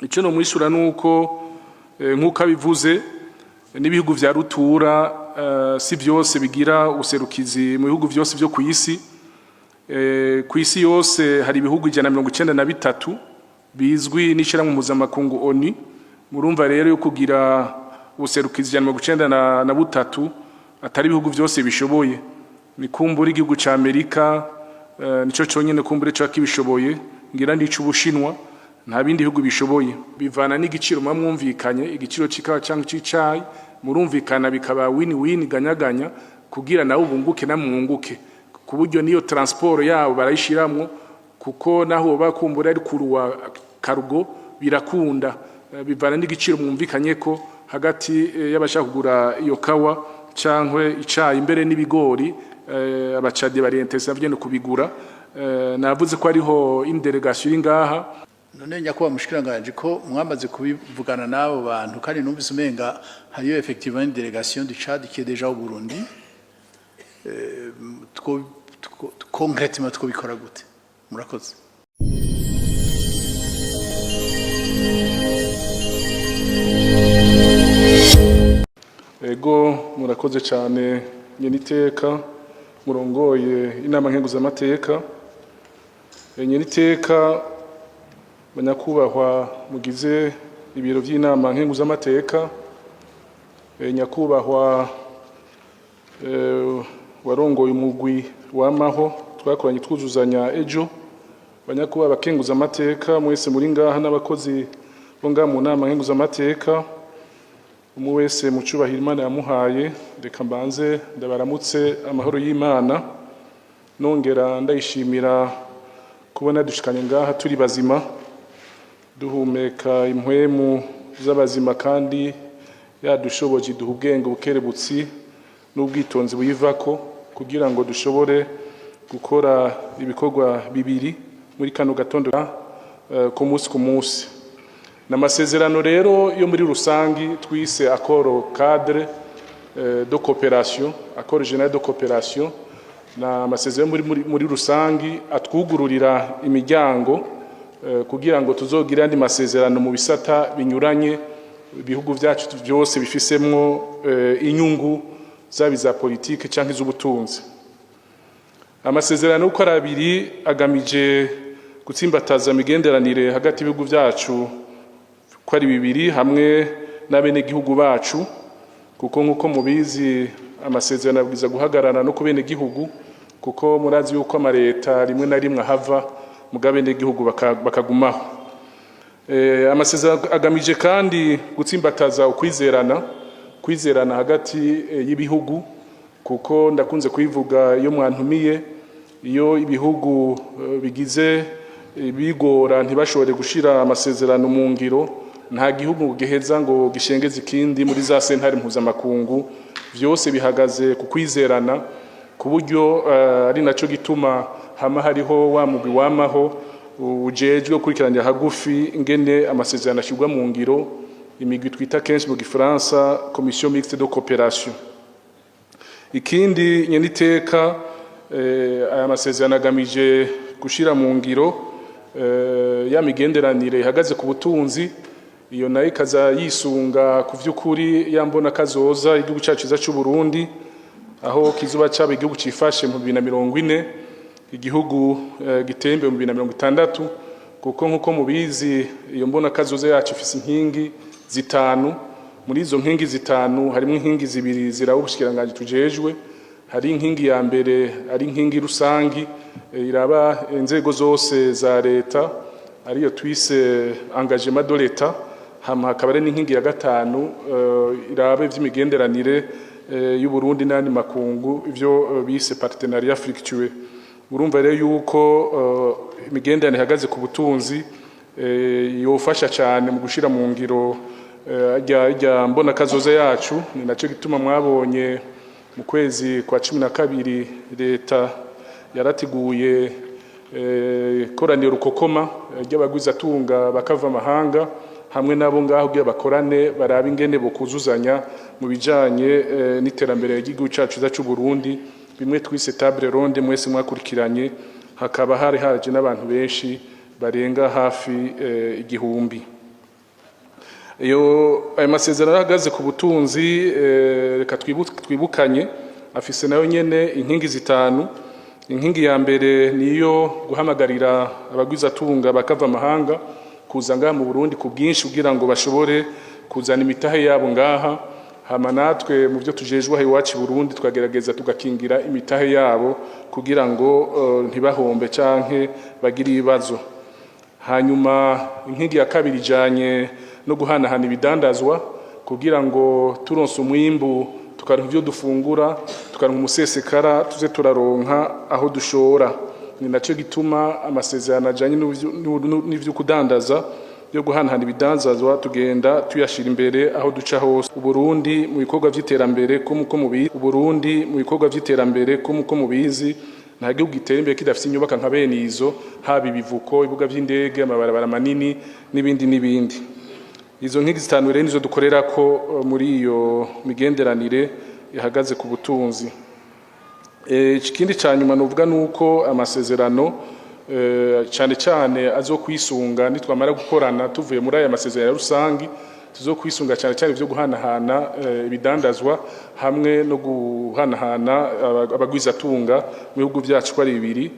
Icyo no mwishura nuko nk'uko abivuze, n'ibihugu vya rutura si vyose bigira userukizi mu bihugu vyose vyo kw'isi. Ku isi yose hari ibihugu 193 bizwi n'ishirahamwe mpuzamakungu ONU. Murumva rero yo kugira ubuserukizi 193 atari ibihugu vyose bishoboye. Ni kumbura igihugu ca Amerika nico conyene kumbure co kibishoboye, ngira n'ic'Ubushinwa, nta bindi bihugu bishoboye. Bivana n'igiciro muba mwumvikanye, igiciro c'ikawa canke c'icayi, murumvikana bikaba win win, ganyaganya, kugira nawe ubunguke namwunguke, ku buryo niyo transport yabo barayishiramwo, kuko naho bakumbura ari kuruwa cargo birakunda. Bivana n'igiciro mwumvikanye ko hagati y'abashaka kugura iyo kawa cankwe icayi, mbere n'ibigori. Abacadi bari intéressés navyo kubigura. Navuze ko ariho une délégation iri ngaha. None nyakubahwa mushikiranganje, ko mwamaze kubivugana n'abo bantu, kandi numvise umenga hariyo effectivement une délégation du Tchad qui est déjà au Burundi, concrètement twobikora gute? Murakoze. Ego, murakoze cyane, nyeniteka murongoye inama nkenguzamateka, nyeniteka banyakubahwa mugize ibiro by'inama nkenguzamateka, nyakubahwa warongoye umugwi wamaho twakoranye twuzuzanya ejo, banyakubahwa abakenguzamateka mwese muri ngaha n'abakozi bo ngaha mu nama nkenguzamateka, umwe wese mu cyubahiro Imana yamuhaye, reka mbanze ndabaramutse amahoro y'Imana, nongera ndayishimira kubona dushikanye ngaha turi bazima, duhumeka impwemu z'abazima, kandi yadushoboje iduha ubwenge, ubukerebutsi n'ubwitonzi buyivako, kugira ngo dushobore gukora ibikorwa bibiri muri kano gatondo ku munsi ku munsi. N'amasezerano rero yo muri rusangi twise accord cadre de coopération, accord général de coopération, na amasezerano muri rusangi atwugururira imiryango kugira ngo tuzogire andi masezerano mu bisata binyuranye ibihugu byacu byose bifisemwo inyungu, zaba iza politike canke iz'ubutunzi. Amasezerano uko ari abiri agamije gutsimbataza imigenderanire hagati y'ibihugu byacu ko ari bibiri hamwe n'abenegihugu bacu, kuko nk'uko mubizi amasezerano abwiza guhagarara no ku benegihugu, kuko murazi yuko amareta rimwe na rimwe ahava muga abenegihugu bakagumaho. Amasezerano agamije kandi gutsimbataza ukwizerana, kwizerana hagati y'ibihugu, kuko ndakunze kubivuga iyo mwantumiye, iyo ibihugu bigize bigora ntibashobore gushira amasezerano mu ngiro, nta gihugu giheza ngo gishengeze ikindi muri za sentare mpuzamakungu. Vyose bihagaze ku kwizerana, ku buryo ari naco gituma hama hariho wa mugwi wamaho ujejwe gukurikiranira hagufi ingene amasezerano ashyirwa mu ngiro, imigwi twita kenshi mu gifaransa commission mixte de coopération. Ikindi, nyeniteka, aya masezerano agamije gushira mu ngiro ya migenderanire ihagaze ku butunzi. Iyo nayo ikaza yisunga ku vy'ukuri ya mbona kazoza igihugu cacu ciza c'u Burundi, aho kizuba caba igihugu cifashe mu 2040, igihugu giteye imbere mu 2060, kuko nk'uko mubizi iyo mbona kazoza yacu ifise inkingi zitanu. Muri izo nkingi zitanu harimo inkingi zibiri ziraba ubushikiranganji tujejwe. Hari inkingi ya mbere ari inkingi rusangi iraba inzego zose za leta, ariyo twise engagement de l'État. Hama hakaba ari n'inkingi ya gatanu iraba ivy'imigenderanire y'u Burundi n'andi makungu, ivyo bise partenariat fructueux. Urumva rero yuko imigenderanire ihagaze ku butunzi yofasha cyane mu gushira mu ngiro rya mbona kazoza yacu. Ni nacyo gituma mwabonye mu kwezi kwa 12 leta yarateguye ikoraniro rukokoma ry'abagwizatunga bakava amahanga hamwe nabo ngaho, kugira bakorane barabe ingene bokuzuzanya mu bijanye n'iterambere ry'igihugu cacu c'u Burundi, bimwe twise table ronde mwese mwakurikiranye, hakaba hari haje n'abantu benshi barenga hafi 1000. Iyo ayo masezerano ahagaze ku butunzi, reka twibukanye, afise nayo nyene inkingi zitanu. Inkingi ya mbere niyo guhamagarira abagwizatunga bakava amahanga kuza ngaha mu Burundi ku bwinshi, kugira ngo bashobore kuzana imitahe yabo ngaha. Hama natwe mu byo tujejwe aho iwacu i Burundi, twagerageza tugakingira imitahe yabo kugira ngo ntibahombe canke bagire ibibazo. Hanyuma inkingi ya kabiri ijanye no guhanahana ibidandazwa, kugira ngo turonse umwimbu, tukaronka ivyo dufungura, tukaronka umusesekara, tuze turaronka aho dushora. Ni nacyo gituma amasezerano ajanye n'ivyo kudandaza, yo guhanahana ibidandazwa, tugenda tuyashira imbere aho duca hose. Uburundi mu bikorwa vy'iterambere, ko mubizi, Uburundi mu bikorwa vy'iterambere, ko muko mubizi, nta gihugu gitera imbere kidafite inyubaka nka bene izo, haba ibivuko, ibibuga vy'indege, amabarabara manini n'ibindi n'ibindi. Izo nkingi zitanu rero nizo dukorera ko muri iyo migenderanire ihagaze ku butunzi. Ikindi ca nyuma nuvuga nuko amasezerano cyane cyane azokwisunga, nitwamara gukorana tuvuye muri aya masezerano ya rusangi, tuzokwisunga cyane cyane ivyo guhanahana ibidandazwa hamwe no guhanahana abagwizatunga mu bihugu vyacu ko ari bibiri.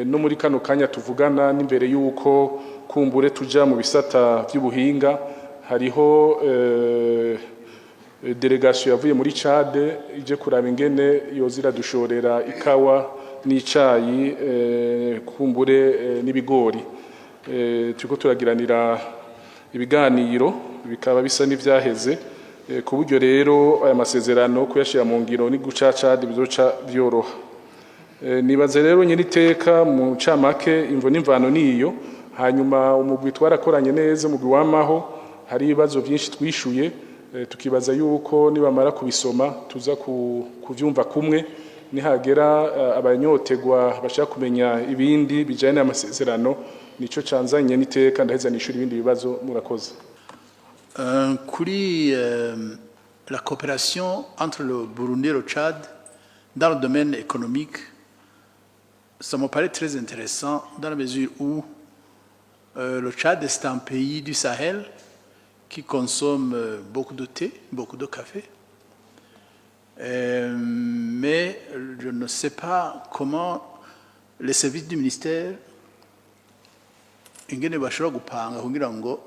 No muri kano kanya tuvugana, n'imbere y'uko kumbure tuja mu bisata vy'ubuhinga, hariho délégation yavuye muri Chad ije kuraba ingene yoza iradushorera ikawa n'icayi, kumbure n'ibigori. Turiko turagiranira ibiganiro, bikaba bisa n'ivyaheze, ku buryo rero aya masezerano kuyashira mu ngiro ni guca Chad bizoca vyoroha. Nibaze rero nyine iteka mu ncamake imvo n'imvano niyo. Hanyuma umugwi twarakoranye neza, umugwi wamaho, hari ibibazo byinshi twishuye, tukibaza yuko nibamara kubisoma tuza kuvyumva kumwe. Nihagera abanyotegwa bashaka kumenya ibindi bijanye n'amasezerano, nico canzanye n'iteka, ndaheza nishura ibindi bibazo. Murakoze. Kuri la coopération entre le Burundi et le Tchad dans le domaine économique, ça me paraît très intéressant dans la mesure où le Tchad est un pays du Sahel qui consomme beaucoup de thé, beaucoup de café. Mais je ne sais pas comment les services du ministère ingene bashobora gupanga kugira ngo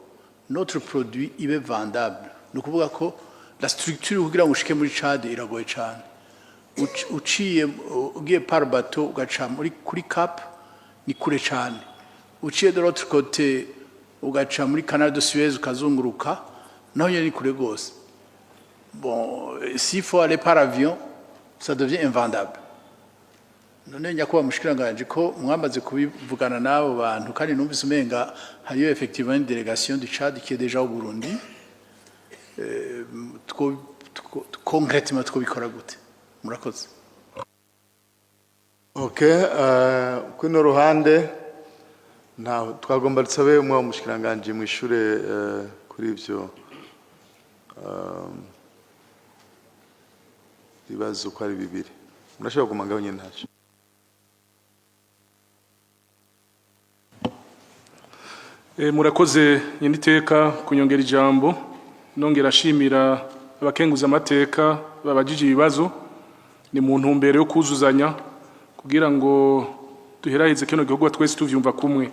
notre produit ibe vendable. Ni ukuvuga ko la structure kugira ngo ushike muri Chad iragoye cyane. Uciye ugiye par bateau, ugaca muri kuri Cap, ni kure cyane. Uciye de l'autre côté, ugaca muri canal de Suez, ukazunguruka, naho nyene ni kure rwose. Bon, s'il faut aller par avion, ça devient invendable. None nyakubahwa mushikiranganje, ko mwamaze kubivugana n'abo bantu, kandi numvise umenga hariyo effectivement une délégation du Tchad qui est déjà au Burundi, concrètement twobikora gute? Murakoze. Okay, kuno ruhande nta twagomba dusabe umwe wa mushikiranganje mwishure kuri ivyo bibazo uko ari bibiri. Murashobora kuguma ngaho nyene, ntaco. Murakoze nyeniteka kunyongera ijambo. Nongera ashimira abakenguza amateka babajije ibibazo. Ni mu ntumbero yo kuzuzanya kugira ngo duheraheze kino gihugu twese tuvyumva kumwe.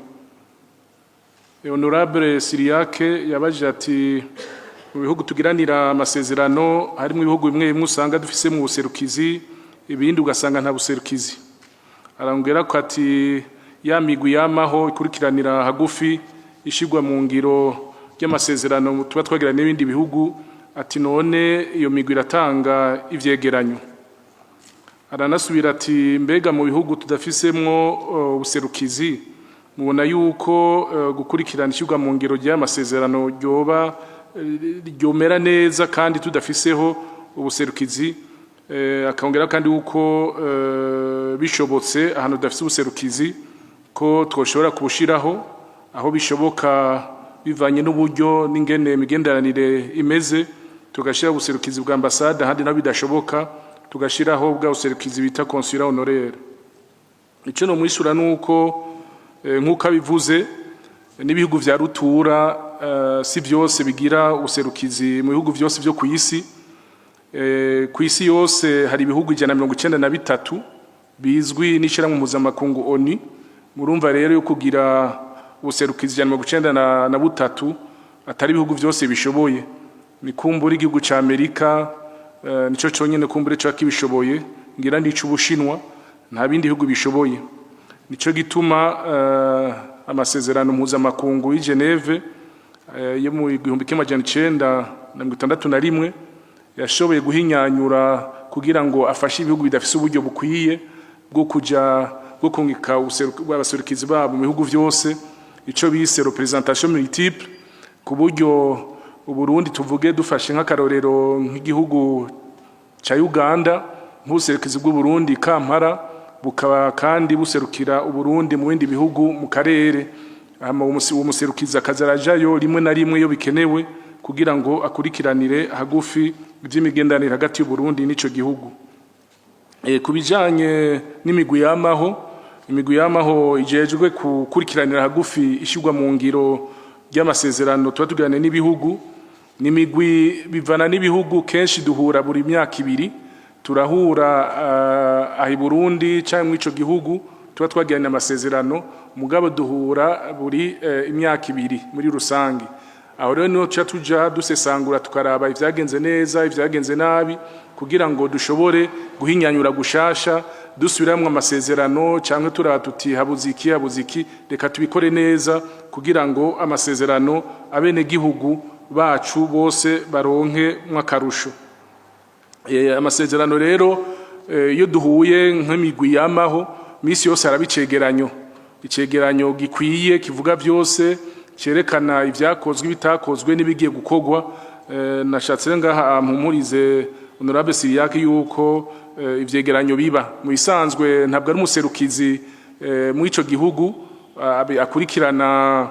Honorable Siriake yabajije ati mu bihugu tugiranira amasezerano harimo ibihugu bimwe bimwe usanga dufise mu buserukizi, ibindi ugasanga nta buserukizi. Arongera ko ati ya migwi yamaho ikurikiranira hagufi ishigwa mu ngiro ry'amasezerano tuba twagira n'ibindi bihugu, ati none iyo migwi iratanga ivyegeranyo? Aranasubira ati mbega mu bihugu tudafisemwo ubuserukizi, mubona yuko gukurikirana ishyirwa mu ngiro ry'amasezerano ryoba ryomera neza kandi tudafiseho ubuserukizi? Akongera kandi yuko bishobotse ahantu tudafise ubuserukizi ko twoshobora kubushiraho aho bishoboka, bivanye n'uburyo n'ingene imigenderanire imeze, tugashyiraho ubuserukizi bwa ambasade, ahandi naho bidashoboka tugashyiraho bwa buserukizi bita consulat honoraire. Icyo no mwishura nuko nk'uko abivuze, n'ibihugu vya rutura. si byose bigira ubuserukizi mu bihugu byose byo ku isi. Ku isi yose hari ibihugu 193 bizwi n'ishyirahamwe mpuzamakungu ONU. Murumva rero yo kugira ubuserukizi 193 atari ibihugu byose bishoboye. Ni kumbura igihugu ca Amerika nico conyene kumbure co kibishoboye, ngira n'ic'Ubushinwa, nta bindi bihugu bishoboye. Nico gituma amasezerano mpuzamakungu y'i Geneve yo mu 1961 yashoboye guhinyanyura kugira ngo afashe ibihugu bidafise uburyo bukwiye bwo kuja bwo kungika abaserukizi babo mu bihugu vyose, ico bise représentation multiple, ku buryo Uburundi, tuvuge dufashe nk'akarorero nk'igihugu ca Uganda, nk'ubuserukizi bw'Uburundi Kampala bukaba kandi buserukira Uburundi mu bindi bihugu mu karere, hama uwo muserukizi akaza arajayo rimwe na rimwe iyo bikenewe kugira ngo akurikiranire hagufi ivy'imigenderanire hagati y'Uburundi n'ico gihugu. Ku bijanye n'imigwi yamaho, imigwi yamaho ijejwe gukurikiranira hagufi ishirwa mu ngiro ry'amasezerano tuba tugiranye n'ibihugu, n'imigwi bivana n'ibihugu. Kenshi duhura buri myaka 2, turahura aha i Burundi canke muri ico gihugu tuba twagiranye amasezerano, mugabo duhura buri imyaka 2 muri rusange. Aho rero niho tuca tuja dusesangura, tukaraba ivyagenze neza, ivyagenze nabi, kugira ngo dushobore guhinyanyura gushasha, dusubiramwo amasezerano, canke turaba tuti habuze iki, habuze iki, reka tubikore neza kugira ngo amasezerano abenegihugu bacu bose baronke mw'akarusho. Amasezerano rero, iyo duhuye nk'imigwi yamaho, misi yose haraba icegeranyo, icegeranyo gikwiye kivuga byose, cyerekana ibyakozwe, ibitakozwe n'ibigiye gukorwa. Nashatse ngaha mpumurize honorable Siriyake yuko ivyegeranyo biba mu bisanzwe. Ntabwo ari umuserukizi muri ico gihugu akurikirana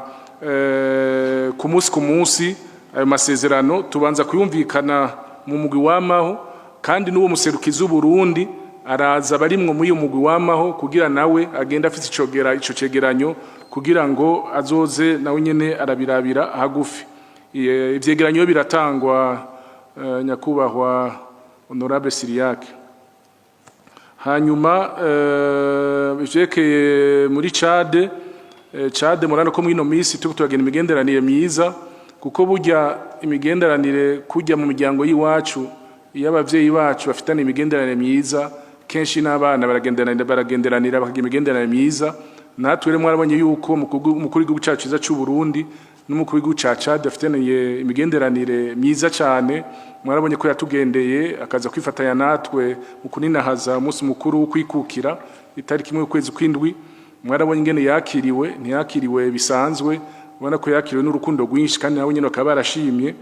ku munsi ku munsi ayo masezerano. Tubanza kuyumvikana mu mugwi wamaho, kandi n'uwo muserukizi w'Uburundi araza barimwo muri uyo mugwi wamaho kugira nawe agenda afite icogera ico cegeranyo, kugira ngo azoze nawe nyene arabirabira hagufi. Ivyegeranyo biratangwa, nyakubahwa honorable Siriyake. Hanyuma ivyerekeye muri Chad, Chad murabona ko mwino minsi turiko turagenda imigenderanire myiza, kuko burya imigenderanire kujya mu miryango y'iwacu, iyo abavyeyi bacu bafitanye imigenderanire myiza, kenshi n'abana baragenderanira bakagira imigenderanire myiza. Natwe rero mwarabonye yuko umukuru w'igihugu cacu ciza c'u Burundi n'umukuru w'igihugu ca Chad bafitaniye imigenderanire myiza cyane. Mwarabonye ko yatugendeye, akaza kwifatanya natwe mu kuninahaza umunsi mukuru wo kwikukira itariki 1 y'ukwezi kw'indwi. Mwarabonye ingene yakiriwe, ntiyakiriwe bisanzwe, ubona ko yakiriwe n'urukundo rwinshi, kandi nabo nyene bakaba barashimye.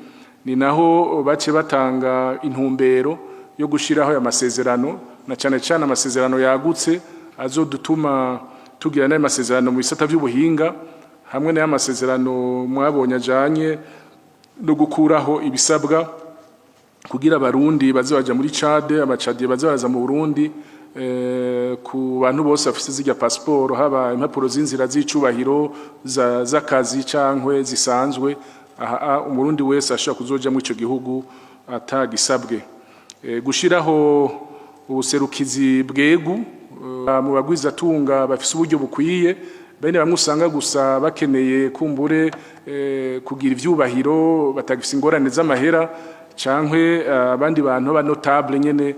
Ni naho bace batanga intumbero yo gushiraho aya masezerano, na cyane cyane amasezerano yagutse azodutuma tugira n'ayo masezerano mu bisata by'ubuhinga, hamwe n'aya masezerano mwabonye ajanye no gukuraho ibisabwa kugira Abarundi baze baja muri Chad, Abacadiye baze baraza mu Burundi, ku bantu bose bafise zirya passport, haba impapuro z'inzira z'icubahiro, z'akazi cankwe zisanzwe. Aha Umurundi wese ashobora kuzoja muri ico gihugu atagisabwe. Gushiraho ubuserukizi bwegu mu bagwizatunga bafise uburyo bukwiye, bene bamwe usanga gusa bakeneye kumbure kugira ivyubahiro, batagifise ingorane z'amahera, cankwe abandi bantu ba notable nyene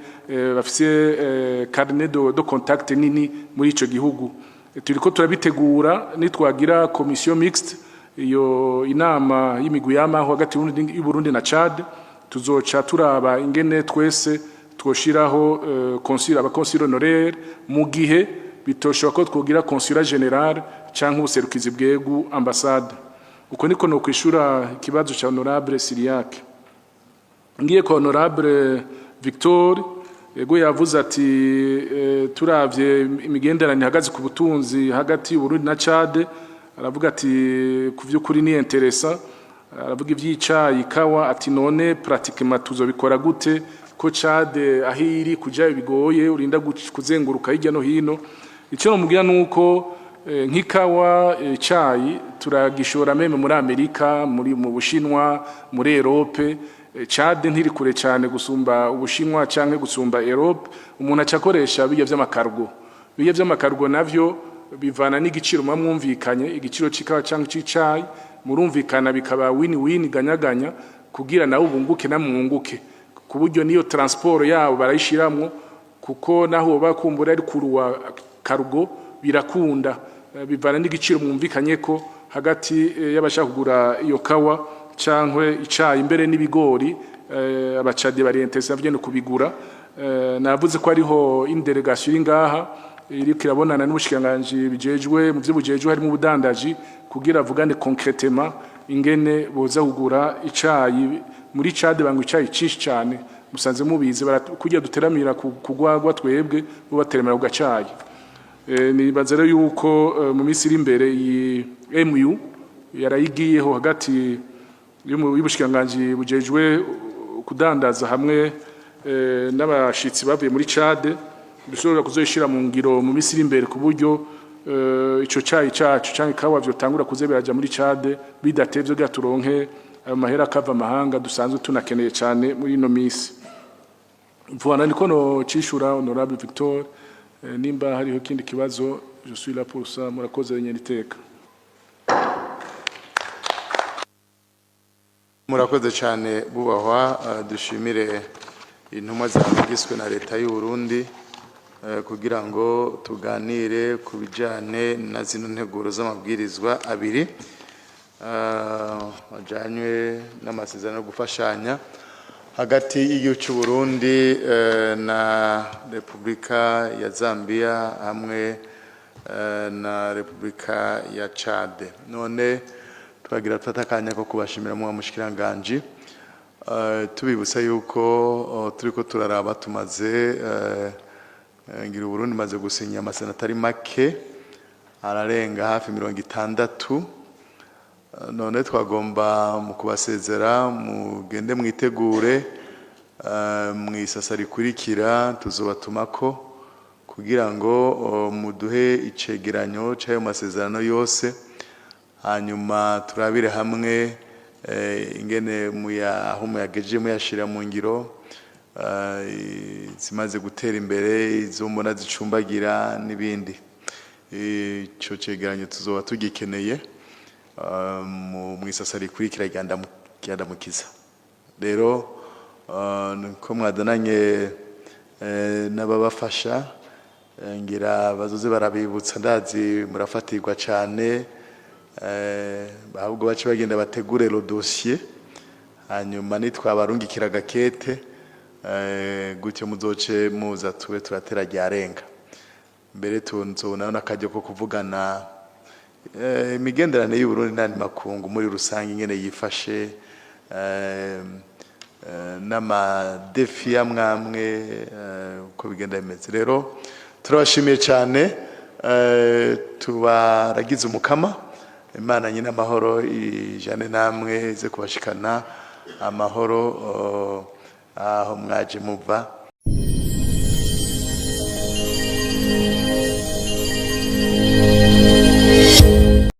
bafise carnet de contact nini muri ico gihugu. Turiko turabitegura. Nitwagira commission mixte, iyo inama y'imigwi yamaho hagati y'Uburundi na Chad, tuzoca turaba ingene twese twoshiraho consul, aba consul honoraire, mu gihe bitoshoboka ko twogira consulat général canke ubuserukizi bwegu, ambassade. Uko niko no kwishura ikibazo ca honorable Siriaque. Ngiye ko honorable Victor, ego, yavuze ati turavye imigenderanire ihagaze ku butunzi hagati y'Uburundi na Chad, aravuga ati ku vy'ukuri ni intéressant. Aravuga ivy'icayi, ikawa, ati none pratiquement tuzobikora gute ko Chad aho iri kuja bigoye, urinda kuzenguruka hirya no hino? Icyo nomubwira nuko nk'ikawa, icayi turagishora même muri Amerika, mu Bushinwa, muri Europe. Chad ntiri kure cyane gusumba Ubushinwa canke gusumba Europe. Umuntu acakoresha bijya vy'ama cargo. Bijya vy'ama cargo navyo bivana n'igiciro muba mwumvikanye, igiciro c'ikawa canke c'icayi murumvikana, bikaba win win, ganyaganya, kugira nawe ubunguke namwunguke, ku buryo niyo transport yabo barayishiramwo, kuko naho bakumbura ari kuruwa cargo birakunda. Bivana n'igiciro mwumvikanye ko hagati y'abashaka kugura iyo kawa cankwe icayi, mbere n'ibigori. Abacadi bari intéressés navyo no kubigura. Navuze ko ariho une délégation iri ngaha iriko irabonana n'ubushikiranganji bijejwe mu vyo bujejwe, harimo ubudandaji, kugira avugane concrètement ingene boza kugura icayi muri Chad. Banywa icayi cinshi cane, musanze mubizi, kurya duteramira kugwagwa, twebwe bo bateramira ku gacayi. Nibaza rero yuko mu minsi iri imbere iyi MOU yarayigiyeho hagati y'ubushikiranganji bujejwe kudandaza hamwe n'abashitsi bavuye muri Chad, dushobora kuzoyishira mu ngiro mu minsi iri imbere, ku buryo ico cayi cacu canke kawa vyotangura kuze biraja muri Chad bidatevye, kugira turonke ayo mahera akava amahanga dusanzwe tunakeneye cane muri ino misi. Voilà, niko no cishura, honorable Victor. Nimba hariho ikindi kibazo, je suis là pour ça. Murakoze, nyene iteka. Murakoze cyane bubahwa. Dushimire intumwa zarungitswe na leta y'u Burundi kugira ngo tuganire ku bijyanye na zino nteguro z'amabwirizwa abiri ajyanywe n'amasezerano yo gufashanya hagati y'igihugu cy'u Burundi na Repubulika ya Zambia hamwe na Repubulika ya Chad. None twagira dufata akanya ko kubashimira mu mushikiranganji, tubibutsa yuko turiko turaraba tumaze ngira Uburundi maze gusinya amasezerano atari make, ararenga hafi 60. None twagomba mu kubasezera mugende mwitegure, mw'isasa rikurikira tuzobatumako kugira ngo muduhe icegeranyo c'ayo masezerano yose, hanyuma turabire hamwe ingene muya aho muyagejeje muyashira mu ngiro, zimaze gutera imbere, izo mbona zicumbagira n'ibindi. Ico cegeranyo tuzoba tugikeneye mw'isasa rikurikira rya Ndamukiza. Rero ko mwadananye n'ababafasha, ngira bazoze barabibutsa, ndazi murafatirwa cane, ahubwo bace bagenda bategure le dossier, hanyuma nitwabarungikira agakete gutyo muzoce muza tube turatera ryarenga. Mbere tunzobona n'akaryo ko kuvugana imigenderanire y'Uburundi n'andi makungu muri rusange ingene yifashe, n'ama défis amwamwe uko bigenda bimeze. Rero turabashimiye cyane, tubaragize umukama Imana nyine amahoro ijane namwe, ize kubashikana amahoro aho mwaje muva.